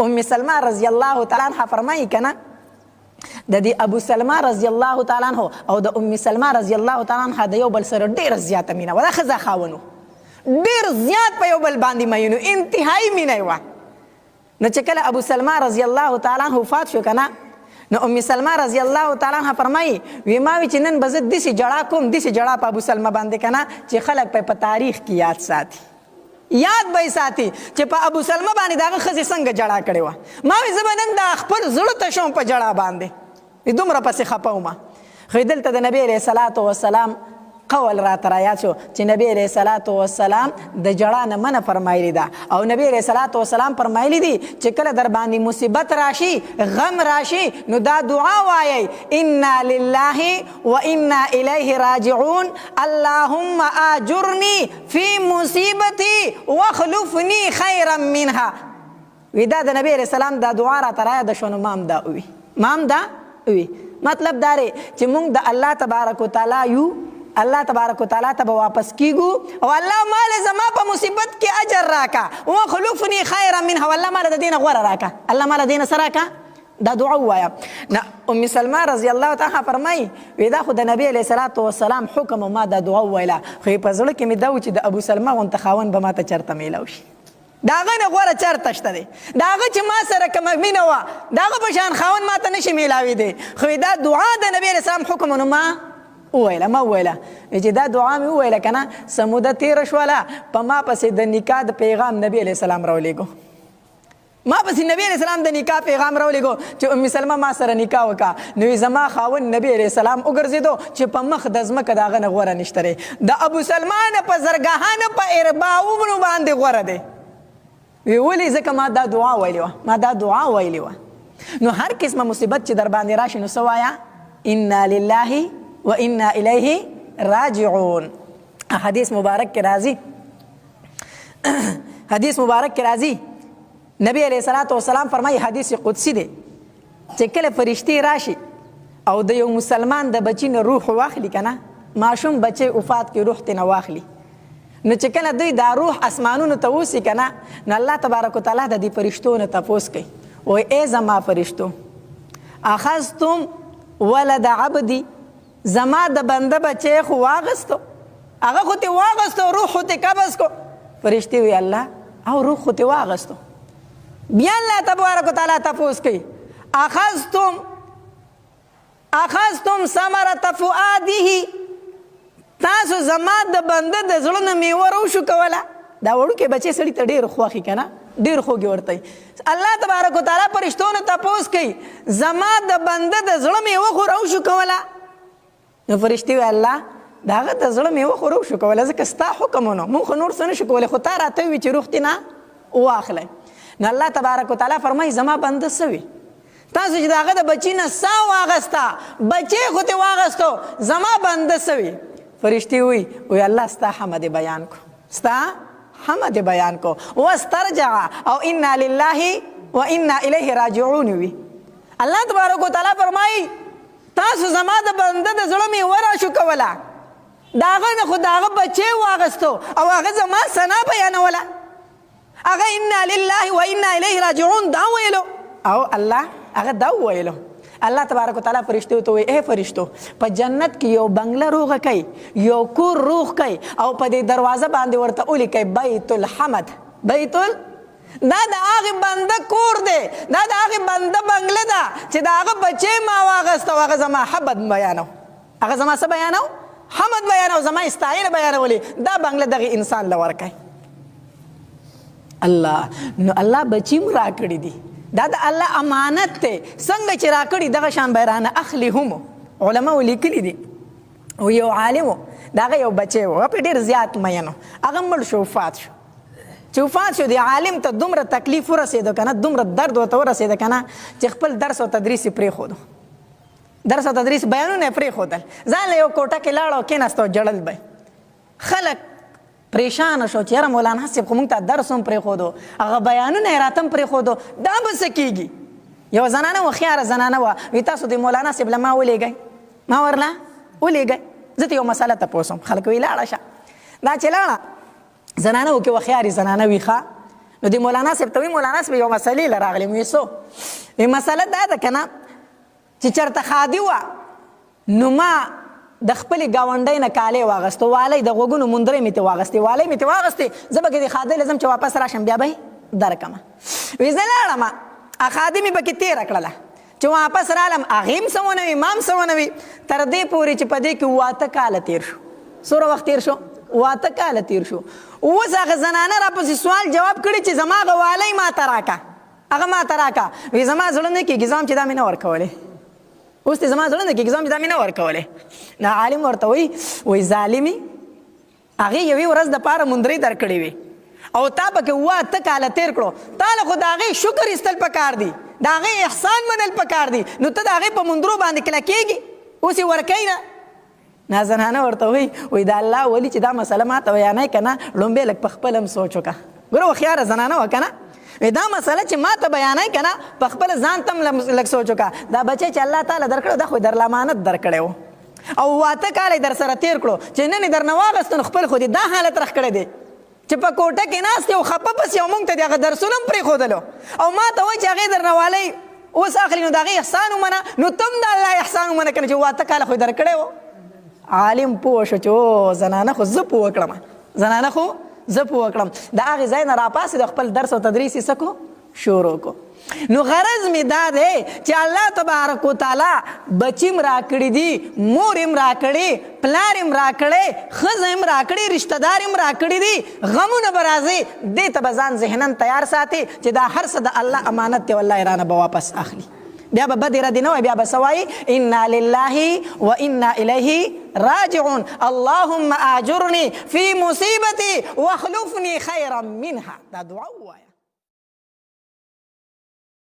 ام سلمہ رضی الله تعالی عنها فرمایي کنه، د دې ابو سلمہ رضی الله تعالی عنہ او د ام سلمہ رضی الله تعالی عنها د یو بل سره ډیره زیاته مینه وه. دا ښځه خاونو ډیر زیات په یو بل باندې مینو، انتهایی مینه وه. نو چې کله ابو سلمہ رضی الله تعالی عنہ وفات شو کنه، نو ام سلمہ رضی الله تعالی عنها فرمایي، وی ما وی چې نن به زه داسې جړا کوم، داسې جړا په ابو سلمہ باندې کنه چې خلک په تاریخ کې یاد ساتي، یاد به یې ساتي چې په ابو سلمہ باندې د هغه ښځې څنګه جړا کړې وه. ما وی زه به نن دا خپل زړه ته شوم په جړا باندې، دومره پسې خپه وم. خو دلته د نبی علیه الصلاة والسلام قول راته را یاد شو چې نبی علیه الصلاة والسلام د جړا نه منع فرمایلی ده، او نبی علیه الصلاة والسلام فرمایلی دي چې کله در باندې مصیبت راشي، غم راشي، نو دا دعا وایئ، انا لله و انا الیه راجعون، اللهم اجرنی فی مصیبتی واخلفنی خیرا منها. وی دا د نبی علیه السلام دا دعا راته را یاده شوه، نو ما هم دا ووی، ما هم دا وی. مطلب دا دی چې مونږ د الله تبارک وتعالی یو، الله تبارک وتعالی ته به واپس کیږو، او الله مال زما په مصیبت کې اجر راکا، واخلفنی خیرا منها، والله مال د دینه غوره راکا، الله مال دینه سره راکا. دا دعا وایا. نه ام سلمہ رضی الله تعالی فرمای، وی دا خو د نبی علیہ الصلوۃ والسلام حکم، ما دا دعا ویله، خو په زړه کې می دا و چې د ابو سلمہ غونته خاون به ما ته چرته میلاو شي، د هغه نه غوره چرته شته دی؟ د هغه چې ما سره کومه مینه وه، د هغه په شان خاوند ما ته نشي میلاوېدی. خو دا دعا د نبی علیه السلام حکم، نو ما وویله، ما وویله چې دا دعا مې وویله که نه، څه موده تېره شوله، په ما پسې د نکاح د پیغام نبی علیه السلام راولېږو. ما پسې نبی علیه السلام د نکاح پیغام راولېږو چې ام سلمه ما سره نکاح وکړه. نو زما خاوند نبی علیه السلام وګرځېدو چې په مخ د ځمکه د هغه نه غوره نشته دی، د ابو سلمہ نه په زرګهانو په ارباوونو باندې غوره دی. وی ولې؟ ځکه ما دا دعا ویلې وه، ما دا دعا ویلې وه. نو هر قسمه مصیبت چې در باندې راشي، نو څه وایه؟ انا لله و انا الیه راجعون. حدیث مبارک کې راځي، حدیث مبارک کې راځي، نبی علیه الصلاة والسلام فرمایي، حدیث قدسی دی، چې کله فرشتي راشي او د یو مسلمان د بچی نه روح واخلي کنه، ماشوم بچی وفات کې روح ترې نه واخلي، نو چې کله دوی دا روح اسمانونو ته وسی کنه، نو الله تبارک وتعالی د دې فرشتو نه تپوس کوي، وایي ای زما فرشتو، اخذتم ولد عبدي، زما د بنده بچی خو واغستو، هغه خو ته واغستو، روح خو ته قبض کو؟ فرشتي وی الله او روح خو ته واغستو. بیا الله تبارک وتعالی تپوس کوي، اخذتم ثمرة فؤاده، تاسو زما د بنده د زړه نه میوه روشو کوله؟ دا وړوکی بچی سړي ته ډېر خوښي که نه، ډېر خوږ ورته. الله تبارک وتعالی پرشتو نه تپوس کوي، زما د بنده د زړه میوه خو راوشو کوله؟ نو فرشتې وایي الله، د هغه د زړه میوه خو راوشو کوله، ځکه ستا حکم و، نو مونږ خو نور څه نشو کولی، خو تا راته وویل چې روح ترې نه واخلی. نو الله تبارک وتعالی فرمایي، زما بنده څه وي؟ تاسو چې د هغه د بچي نه ساه واغسته، بچی خو ترې واغستو، زما بنده څه وي؟ فرشتې وایي، وایي الله ستا حمد بیان کو، ستا حمد بیان کو، واسترجع او انا لله و انا الیه راجعون وی. الله تبارک وتعالی فرمایي، تاسو زما د بنده د زړه میوه راشو کوله، د هغه نه خو د هغه بچی واغستو او هغه زما ثنا بیانوله، هغه انا لله و انا الیه راجعون دا ویلو، او الله هغه دا ویلو. الله تبارک وتعالی فرشتو ته وایي، ای فرشتو، په جنت کې یو بنگله روغه کوي، یو کور روغ کوي، او په دې دروازه باندې ورته ولیکئ بیت الحمد. بیت ال دا د هغه بنده کور دی، دا د هغه بنده بنگله ده چې د هغه بچی ما واغسته او هغه زما حمد بیانو، هغه زما څه بیانو؟ حمد بیانو، زما ستاینه بیانولې. دا بنگله دغه انسان له ورکوي الله. نو الله بچی مو راکړي دي، دا د الله امانت دی، څنګه چې راکړي دغه شان به رانه اخلي هم. علماو لیکلي دي، او یو عالم و، د هغه یو بچی و، په ډېر زیات مین و، هغه مړ شو، وفات شو. چې وفات شو، د عالم ته دومره تکلیف ورسېده که نه، دومره درد ورته ورسېده که نه، چې خپل درس او تدریس یې پرېښودو، درس او تدریس بیانونه یې پرېښودل، ځان له یو کوټه کې لاړ او کېناسته او ژړل به. خلک پریشان شو چې یاره مولانا صاحب خو موږ ته درس هم پرېښودو، هغه بیانونه یې راته هم پرېښودو، دا به څه کېږي؟ یوه زنانه هوښیاره زنانه وه، وی تاسو د مولانا صاحب له ما ولېږئ، ما ورله ولېږئ، زه ته یو مسله تپوسوم. خلک وی لاړه شه. دا چې لاړه زنانه وکې، هوښیارې زنانه وي ښه. نو د مولانا صاحب ته وی، مولانا صاحب یو مسلې له راغلم. وی څه؟ وی مسله دا ده که نه چې چېرته ښادي وه، نو ما د خپلې ګاونډۍ نه کالې واغستو، والۍ د غوږونو موندرۍ مې ترې واغستې، والۍ مې ترې واغستې، زه به که د ښادۍ له ځم، چې واپس راشم بیا به یې درکړم. وی زه لاړم، ښادي مې پکې تېره کړله، چې واپس رالم هغې هم څه ونه وي، ما هم څه ونه وي، تر دې پورې چې په دې کې 8 کاله تېر شو. څومره وخت تېر شو؟ 8 کاله تېر شو. اوس هغه زنانه راپسې سوال جواب کړي چې زما هغه والۍ ما ته راکه، هغه ما ته راکه. وی زما زړه نه کېږي، زه هم چې دا مې نه ورکولې. اوس ته زما زړه نه کېږي، زه هم چې دا مې نه ورکولې. نو عالم ورته وایي، وایي ظالمي، هغې یوې ورځ دپاره مندرۍ درکړې وي او تا پکې 8 کاله تېر کړو، تا له خو د هغې شکر ایستل پکار دي، د هغې احسان منل پکار دي، نو ته د هغې په مندرو باندې کلکېږي، اوس یې ورکوي نه. نا زنانه ورته وایي، وایي د الله ولي چې دا مسله ما ته بیانوې که نه، ړومبی لږ په خپل هم سوچ وکړه. ګوره هوښیاره زنانه وه که نه، وایي دا مسله چې ما ته بیانوې که نه، په خپل ځان ته هم لږ سوچ وکړه. دا بچی چې الله تعالی درکړی دا خو یې درله امانت درکړی و او 8 کاله یې درسره تېر کړو، چې نن یې درنه واخیستو نو خپل خو دې دا حالت رخ کړی دی چې په کوټه کې ناست او خپه پسې او مونږ ته دې هغه درسونه هم پرېښودلو او ما ته وایي چې هغې درنه والۍ اوس اخلي، نو د هغې احسان ومنه، نو ته هم د الله احسان ومنه که نه چې 8 کاله خو یې درکړی و. عالم پوه شو چې او زنانه خو زه پوه کړم، زنانه خو زه پوه کړم. د هغې ځای نه راپاڅېد، خپل درس او تدریس یې څه کو؟ شروع کو. نو غرض می دا دی چې الله تبارک وتعالی بچیم راکړي دي، مور هم راکړي، پلار هم راکړي، ښځه هم راکړي، رشتہ دار هم راکړي دي، غمونه به راځي، دې ته به ځان ذهنا تیار ساتي چې دا هر څه د الله امانت دی، والله یې رانه به واپس اخلي. بیا به بدې ردې نه وایي، بیا به څه وایي؟ انا لله و انا الیه راجعون، اللهم اجرني فی مصیبتي واخلفني خیرا منها. دا دعا ووایه.